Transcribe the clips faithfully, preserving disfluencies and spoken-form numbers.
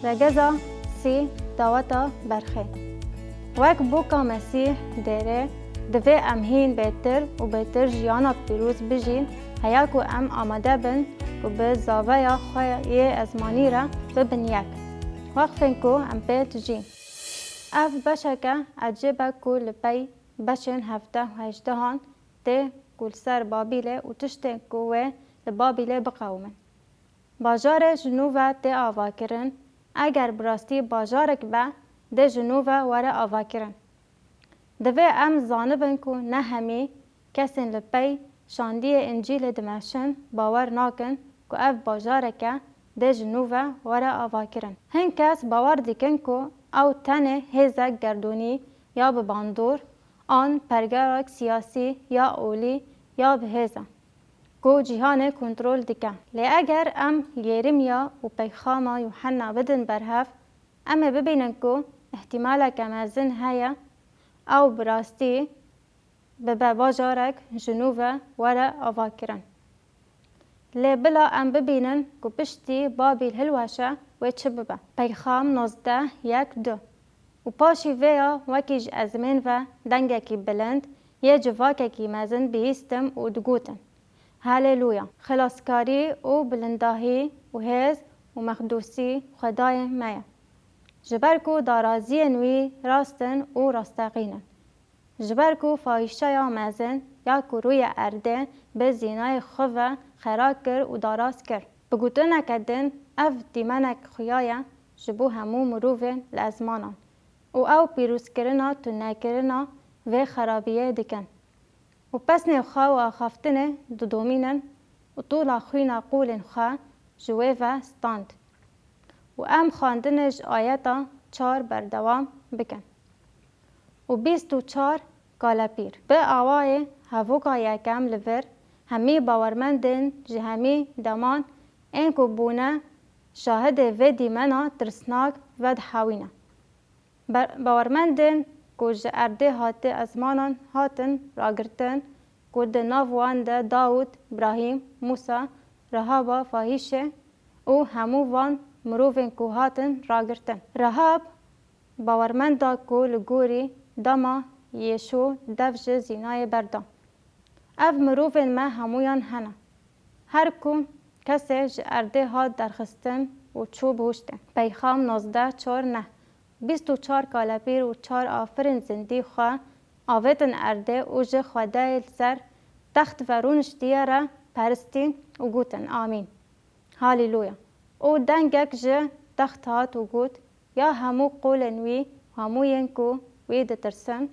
Regeza sî, daweta berxê. Wek boka Mesîh dêrê, divê em hîn bêtir û bêtir jiyana pîroz bijîn, heya ku em amade bin ku bi zaveya xwe yê ezmanî re bibin yek, wexfên ku em pê dijîn. Ev beşeke ecêb e ku li pey beşên hevdeh û hejdehan tê ku li ser Babîlê û tiştên ku wê li Babîlê biqewimin. Bajarê ji nû ve tê avakirin, eger bi rastî bajarek be, dê ji nû ve were avakirin. Divê em zanibin ku ne hemî kesên li pey şandiyê Încîlê dimeşin bawer nakin ku ev bajarek e dê ji nû ve were avakirin. Hin kes bawer dikin ku ew tenê hêzek gerdûnî ya bi bandor an pergerek siyasî ya olî ya bi hêz e ku cîhanê kontrol dike. Lê eger em Yeremiya û peyxama Yuhenna bidin berhev, em ê bibînin ku îhtîmaleke mezin heye ew bi rastî bibe bajarek ji nû ve were avakirin. Lê bila em bibînin ku piştî Babîl hilweşe wê çi bibe. Peyxam nozdeh yek du. Û paşî vê ya wekî ji ezmên ve dengekî bilind yê civakekî mezin bihîstim û digotin, Haleluya! Xilaskarî û bilindahî û hêz û mexdûsî Xwedayê me ye. Ji ber ku daraziyên wî rast in û rasteqîn in. Ji ber ku fahîşeya mezin ya ku rûyê erdê bi zînayê xwe ve xera kir û daraz kir. Bi gotineke din, ev dîmenek xuya ye ji bo hemû mirovên li ezmanan û ew pîrozkirina tunekirina vê xerabiyê dikin û pesnê xwe û axaftinê didomînin û tola xwîna qolên xwe ji wê ve stand. Û em xwendinê ji ayeta çar berdewam bikin. Û bîst û çar kalepîr. Bi awayê hevoka yekem li vir, hemî bawermendên ji hemî deman ên ku bûne şahidê vê dîmena tirsnak vedihewîne. Be-, bawermendên ku ji erdê hatê ezmanan hatin ragirtin, ku di nav wan de Dawûd, Brahîm, Mûsa, Rahaba fahîşê û hemû van mirovên ku hatin ragirtin. Rahab bawermenda ku li gorî dema Yêşû dev ji zînayê berda. Ev mirovên me hemûyan hene. Her ku kesê ji erdê hat derxistin û çû bihuştê. Peyxam nozdeh çar neh. Bîst û çar kalepîr û çar afirên zindî xwe avêtin erdê û ji Xwedayê li ser text ve rûniştiye re peristîn û gotin, Amîn. Haleluya! Û dengek ji text hat û got, Ya hemû qolên wî, hemû yên ku wî ditirsin,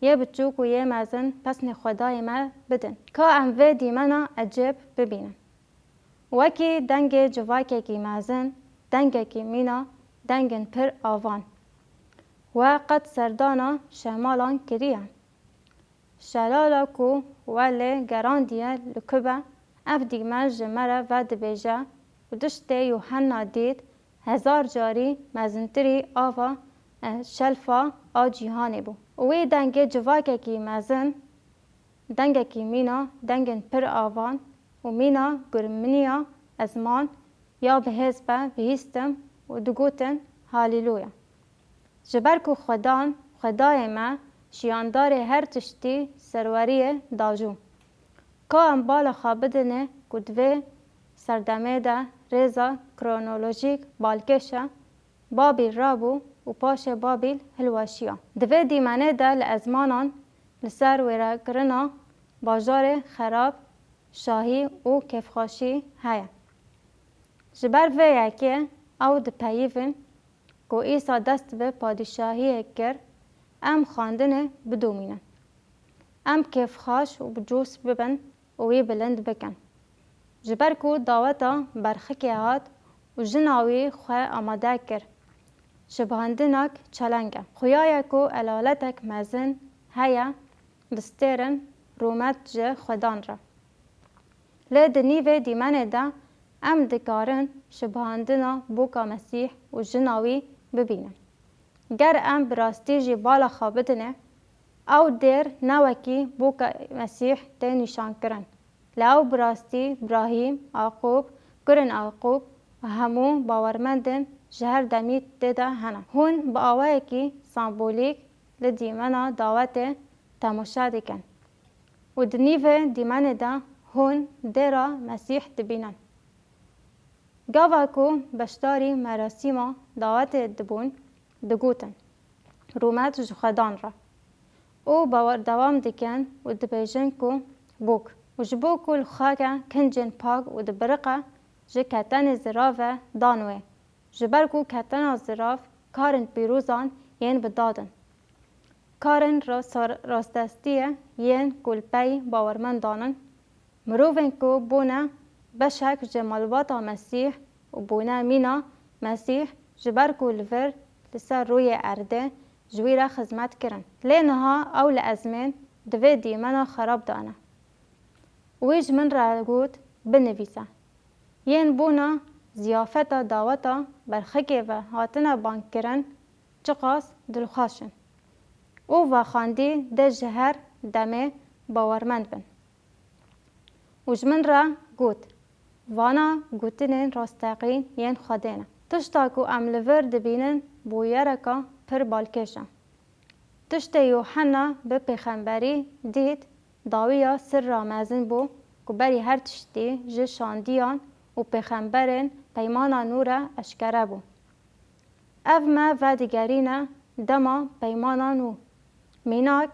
yê biçûk û yê mezin pesnê Xwedayê me bidin. Ka em vê dîmena ecêb bibînin. Wekî dengê civakekî mezin, dengekî mîna, dengên pir avan. We qet serdana şemalan kiriye? Şelala ku we lê gerandiye li ku be, ev dîmen ji me re vedibêje û tiştê Yuhenna dît hezar carî mezintirî ava, e, şelfa a cîhanê bû. Û wî dengê civakekî mezin, dengekî mîna, dengên pir avan û mîna gurminiya ezman ya bihêz be bihîstim û digotin, Haleluya! Ji ber ku Xwedan, Xwedayê me, jiyandarê her tiştî serweriyê dajû. Ka em bala xwe bidinê ku di vê serdemê de rêza kronolojîk balkêş e, Babîl rabû û paşê Babîl hilweşiya. Di vê dîmenê de li ezmanan li ser wêrekirina bajarê xerab, şahî û kêfxweşî heye. Ji ber vê yekê ew dipeyivin ku Îsa dest bi padîşahiyê kir, em xwendinê bidomînin. Em kêfxweş û bi coş bibin û wî bilind bikin. Ji ber ku daweta berxikê hat û jina wî xwe amade kir. Şibhandinak çeleng e. Xuya ye ku elaletek mezin heye, distêrin rûmet ji Xwedan re. Lê di nîvê dîmenê de em dikarin şibhandina bûka Mesîh û jina wî bibînin. Ger em bi rastî jî bala xwe bidinê, ew dêr ne wekî bûka Mesîh tê nîşankirin. Lê ew bi rastî Brahîm, Aqûb, kurên Aqûb û hemû bawermendên ji her demî tê de hene. Hûn bi awayekî sembolîk li dîmena dawetê temaşe dikin û di nîvê dîmenê de hûn dêra Mesîh dibînin. Gava ku beşdarî merasîma dawetê dibûn, digotin, "Rûmet ji Xwedan re." Û berdewam dikin û dibêjin ku bûk û ji bo ku li xwe ke kincên pak û dibiriqe, ji ketenê zirav ve dan wê. Ji ber ku ketena zirav karên pîrozan yên bi dad in. Karên ra-, sar-, rastdestiyê yên ku li pey bawermendan in, mirovên ku bûne beşek ji malbata Mesîh û bûne mîna Mesîh, ji ber ku li vir li ser rûyê erdê ji wî re xizmet kirin. Lê niha ew li ezmên di vê dîmena xerab de ne. Wî ji min re got, "Binivîse." Yên bona ziyafeta daweta berxikê ve hatine bangkirin, çiqas dilxweş in. Û vexwendî dê ji her demê bawermend bin. Û ji min re got, "Vana gotinên rasteqîn yên Xwedê ne." Tişta ku em li vir dibînin bûyereka pir balkêş e. Tiştê Yûhenna bi pêxemberî dît, dawiya sirra mezin bû ku berî her tiştî ji şandiyan û pêxemberên peymana nû re eşkere bû. Ev me vedigerîne dema peymana nû. Mînak,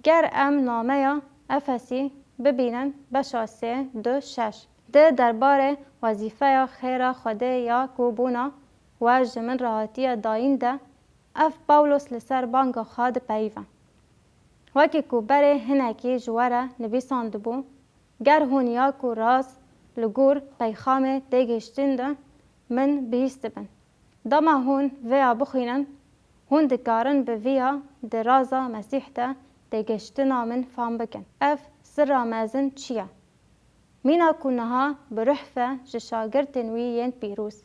ger em nameya Efesî bibînin beşa sê du şeş, di derbarê wezîfeya xêra Xwedê ya ku bona we ji min re hatiye dayîn de, ev Pawlos li ser banga xwe dipeyive. Wekî ku berê hinekî ji we re nivîsandibû, ger hûn ya ku rast li gor peyxamê têgihiştin de min bihîstibin. Dema hûn vêya bixwînin, hûn dikarin bi vîya di raza Mesîh de têgihiştina min fam bikin. Ev sirra mezin çi ye? Mîna ku niha bi ruh ve ji şagirtên wî yên pîroz,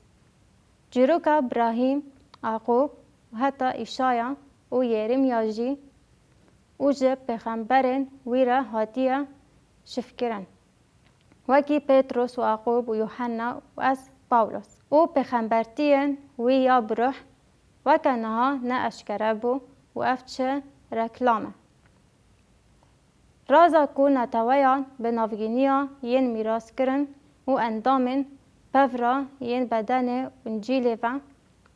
çîroka Birahîm, Aqûb û heta Îşaya û Yeremya jî û ji pêxemberên wî re hatiye şifkirin. Wekî Petros û Aqûb û Yûhenna û ez Pawlos û pêxembertiyên wî ya bi ruh weke niha ne eşkere bû û ev çi reklam e. Raza ku neteweyan bi navgîniya yên mîraskirin û endamên pevra yên bedenê û Încîlê ve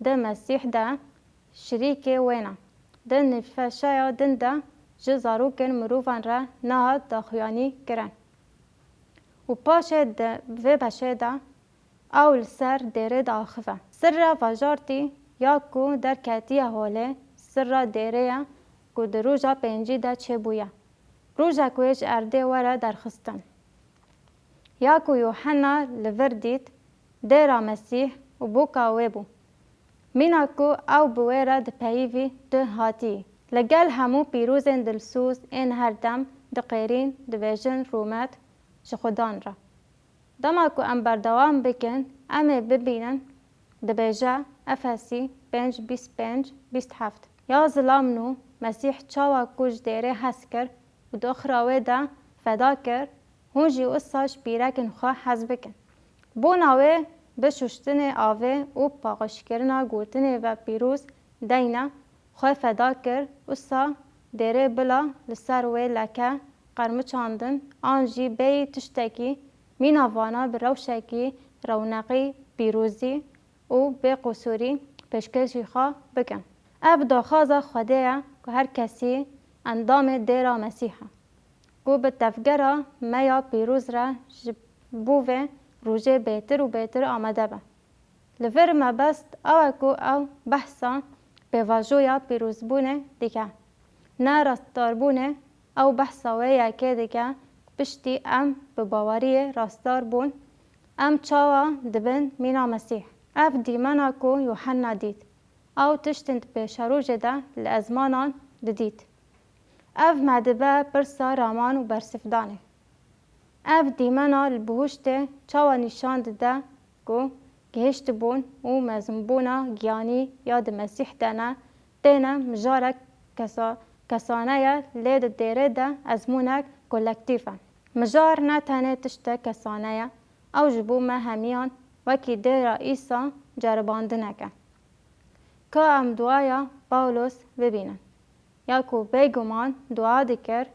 di Mesîh de şirîkê wê ne. Di nîveşeya din de ji zarokên mirovan re nehat daxuyanî kirin. Û paşê di vê beşê de ew li ser dêrê diaxive. Sirra vejartî ya ku derketiye holê, sirra dêrê ye ku di roja pêncî de çêbûye. Rojek wê ji erdê were derxistin. Ya ku Yûhenna li vir dît, dêra Mesîh û boka wê bû. Mîna ku ew bi wê re dipeyivî tu hatiyî. Li gel hemû pîrozên dilsoz ên her dem diqêrîn, dibêjin rûmet ji Xudan re. Dema ku em berdewam bikin, em ê bibînin, dibêje Efesî pênc bîst pênc bîst heft, "Ya zilam nû, Mesîh çawa ku ji dêrê hez kir û di oxira wê de feda kir, hûn jî wisa ji pîrekên xwe hez bikin." Bona wê bi şuştinê avê û paqijkirina gotinê ve pîroz deyne xwe feda kir, wisa dêrê bila li ser wê leke qermiçandin an jî bêyî tiştekî, mîna vana bi rewşekî rewneqî, pîrozî û bêqusûrî pêşkêşî xwe bikin. Ev daxwaza Xwedê ye ku her kesî endamê dêra Mesîh e, ku bi tevgera me ya pîroz re ji bo vê rojê bêtir û bêtir amade be. Li vir mebest ew e ku ew behsa pêvajoya pîrozbûnê dike, ne rastdarbûnê. Ew behsa wê yekê dike, piştî em bi baweriyê rastdar bûn, em çawa dibin mîna Mesîh? Ev dîmena ku Yûhenna dît, ew tiştên di pêşerojê de li ezmanan didît. Ev me dibe pirsa raman û bersivdanê. Ev dîmena li bihuştê çawa nîşan dide ku gihiştibûn û mezinbûna giyanî ya di Mesîh de ne, têne mijarek kesa-, kesane ye, lê di dêrê de ezmûnek kolektîf e. Mijar ne tenê tiştek kesane ye, ew ji bo me hemiyan wekî dêra Îsa ceribandineke. Ka em duaya Pawlos bibînin. Ya ku bêguman dua dikir,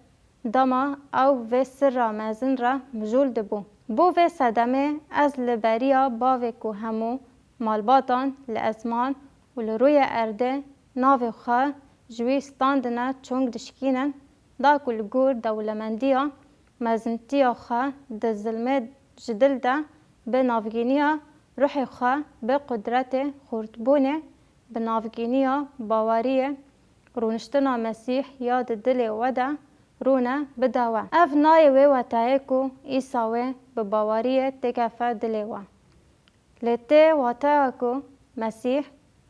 dema ew vê sirra mezin re mijûl dibû. Bo vê sedemê ez li beriya bavê ku hemû malbatan li ezman û li rûyê erdê navê xwe ji wî standine çong dişkînin, da ku li gor dewlemendiya mezintiya xwe di zilmê ji dil de bi navgîniya ruhê xwe bi qudretê xurtbûnê, bi navgîniya baweriyê rûniştina Mesîh ya di dilê we de rûne bide we. Ev nayê wê wateyê ku Îsa wê bi baweriyê têkefe dilê we. Lê tê wateya ku Mesîh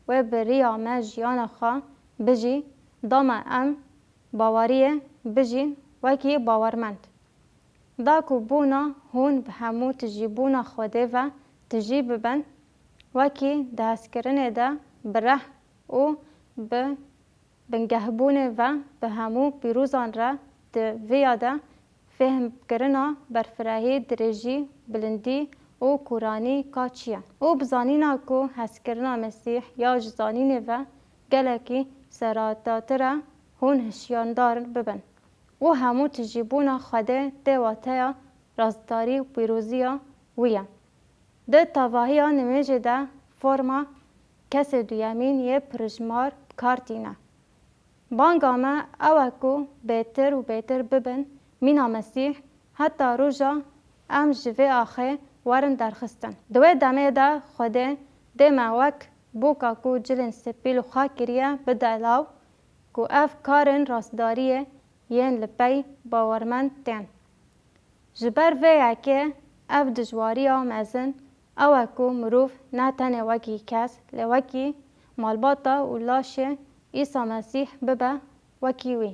wê bi riya me jiyana xwe bijî, da me em baweriyê bijîn wekî bawermend. Da ku bona hûn bi hemû tijîbûna Xwedê ve tijî bibin, wekî di hezkirinê de bi reh û bi bingehbûnê ve bi hemû pîrozan re di viya de fêhmkirina berfirehî, dirêjî, bilindî û kûranî ka çi ye. Û bi zanîna ku hezkirina Mesîh ya ji zanînê ve gelekî seretatir e, hûn hişyandar bibin. Û hemû tijîbûna Xwedê tê wateya rastdarî û pîroziya wî ye. Di tevahiya nimêjê de forma kesê duyemîn yê pirijmar bi kar tîne. Banga me ew e ku bêtir û bêtir bibin mîna Mesîh, heta roja em ji vê axê werin derxistin. Di wê demê de Xwedê dê me wek boka ku cilên spî li xwe kiriye bide law, ku ev karên rastdariyê yên li pey bawermend tên. Ji ber vê yekê ev dijwariya mezin ew e ku mirov ne tenê wekî kes, lê wekî malbata û laşê Îsa Mesîh bibe wekî wî.